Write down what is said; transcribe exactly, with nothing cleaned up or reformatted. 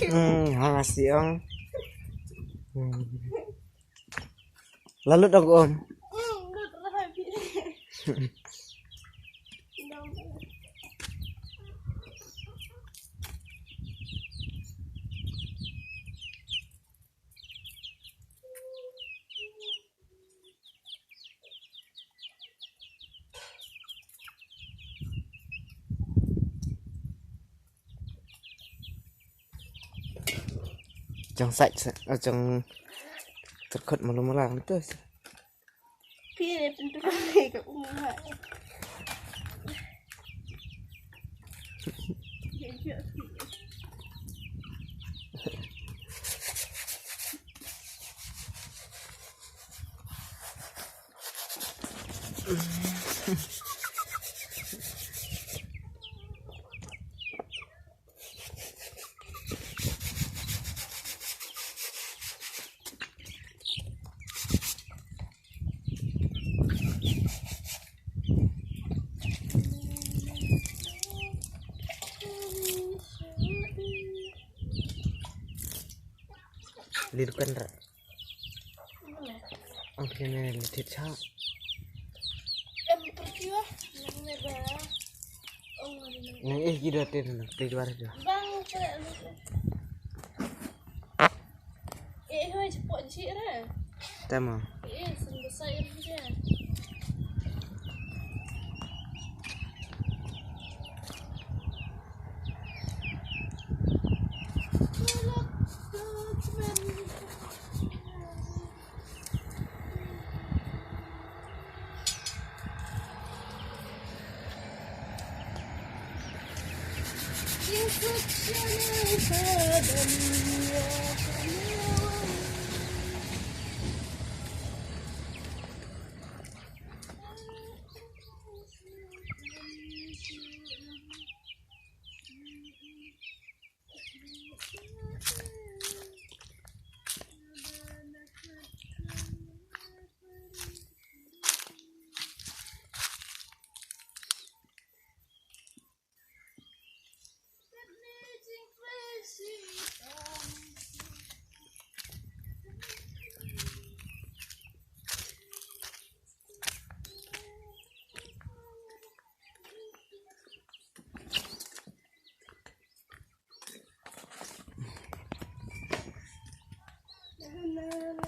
Hmm, ha, nga sih ong. Hmm. Lalu dong, Om. Jong sait sa, oh, jong terkut malu malang tu. Phi ne tentu kali ka umma. Li dukan ra. Ang kene li tit cha. Em perkiwa. Nang ne ba. Nang eh gida tin nang pli dua dua. Bang cek lu. Eh hoi cepok cik ra. Tama. Eh sen besar ya dia.